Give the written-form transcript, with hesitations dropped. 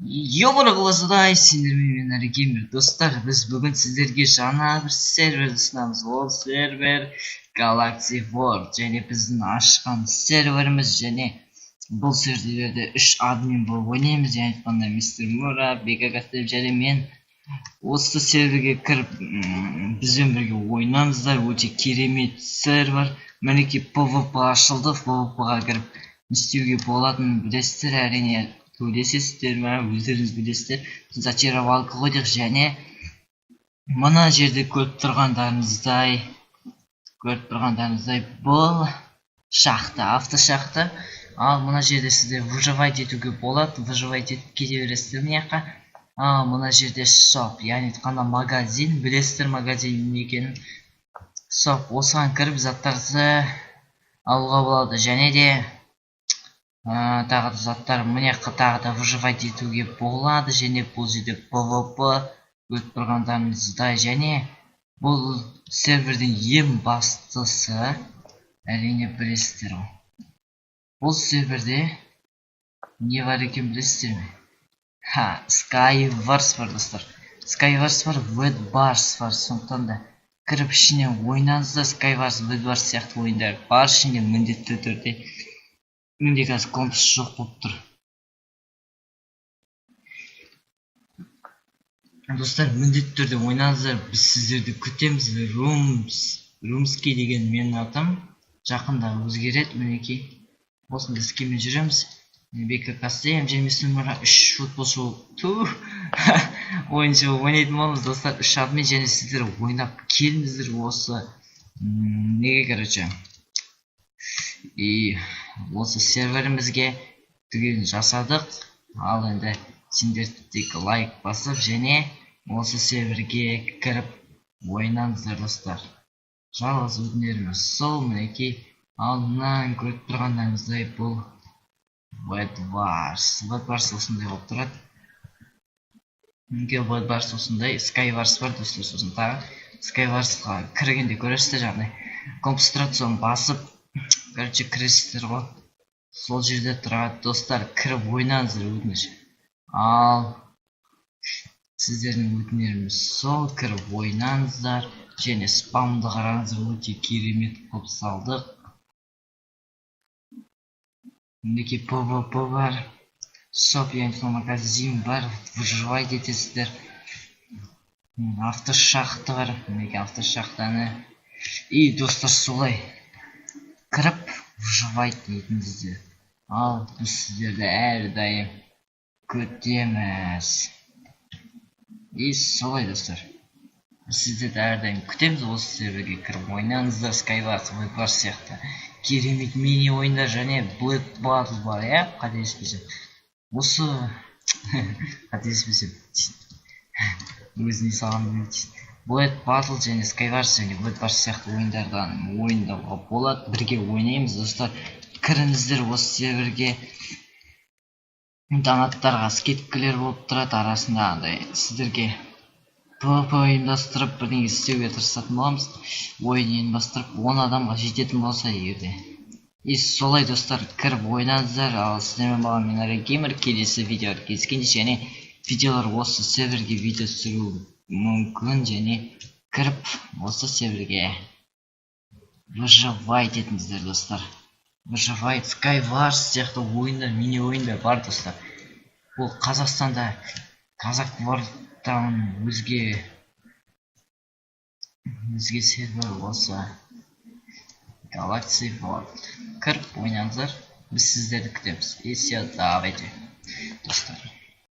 Йобара глазадай, сендермен мен Әрекемір. Достар, біз бүгін сіздерге жаңа бір серверді ұсынамыз. Ол сервер Galaxy World және біздің ашқан серверіміз, және бұл серверде 3 админ болып ойнаймыз. Яғни айтқанда мистер Мура, Бека Кастеп және мен. Осы серверге кіріп бізбен бірге ойнаңыздар. Өте керемет сервер. Мінекей PvP ашылды. PvP-ға кіріп не істеуге болатынын білесіздер, әрине төлесесіздер ме, өздеріңіз білесіздер. Зачаровалка қойдық және мына жерде көріп тұрғандарыңыздай бұл шахта, автошахта. Ал мына жерде сіздер выживать етуге болады, выживать етіп кете бересіздер мына жаққа. Ал мына жерде шоп, яғни айтқанда магазин, білесіздер магазин не екенін. Шоп, осыған кіріп заттарды алуға болады және де тағы да заттар мына жаққа тағы да выживать етуге болады. Және бұл жерде PvP көріп тұрғандарыңыздай. Және бұл сервердің ең бастысы, әрине білесіздер ғой, бұл серверде не бар екенін білесіздер ме? Ха, Skywars бар, достар. Skywars бар, Bedwars бар. Сондықтан да кіріп ішіне ойнаңыздар. Skywars, Bedwars сияқты ойындар бар ішінде міндетті түрде. Менде қазір компас жоқ болып тұр. Достар, міндетті түрде ойнаңыздар. Біз сіздерді күтеміз. Румский деген менің атым. Жақында өзгереді, мінекей. Осындай скинмен жүреміз. Бека Кастем және мистер Мура 3 футболшы ойыншы болып ойнайтын боламыз, достар. 3 админ және сіздер ойнап келіңіздер осы неге, короче. И осы серверімізге түгелін жасадық. Ал енді сендер тек лайк басып және осы серверге кіріп ойнаңыздар, достар. Жалғыз өтінеріміз сол, мінекей. Ал мынаны көріп тұрғандарыңыздай бұл Bedwars. Bedwars осындай болып тұрады. Мінекей Bedwars осындай, Skywars бар, достар. Сосын тағы Skywarsқа кіргенде көресіздер, жаңағыдай компас тұрады, соны басып, короче, кіресіздер ғой. Сол жерде тұрады, достар, кіріп ойнаңыздар, өтініш. Ал сіздердің өтінеріміз сол, кіріп ойнаңыздар және спамды қараңыздар, өте керемет қылып салдық. Мінекей PvP бар, шоп, яғни магазин бар, выживать етесіздер. Автошахта бар, мінекей автошахтаны. И достар, солай кіріп выживать етіңіздер. Ал біз сіздерді әрдайым күтеміз. И солай, достар, біз сіздерді әрдайым күтеміз. Осы серверге кіріп ойнаңыздар. Skywars, Bedwars сияқты керемет мини ойындар және Black Battle бар, иә, қателеспесем. Осы қателеспесем өзіне салған Black Battle және Skywars және Bedwars сияқты ойындардан ойындауға болады. Бірге ойнаймыз, достар. Кіріңіздер осы серверге. Донаттарға скидкалер болып тұрады арасында, андай сіздерге PvP ұйымдастырып бірдеңе істеуге тырысатын боламыз. Ойын ұйымдастырып 10 адамға жететін болса егерде. И солай, достар, кіріп ойнаңыздар. Ал сіздермен болған мен Әрек Геймер. Келесі видеолар кездескенше, және видеолар осы серверге видео түсіру мүмкін, және кіріп осы серверге выживать етіңіздер, достар. Выживать, Skywars сияқты ойындар, мини ойындар бар, достар. Бұл Қазақстанда Қазақ World'тан өзге сервер осы Galaxy World. Кіріп ойнаңыздар, біз сіздерді күтеміз. И все, давайте, достар.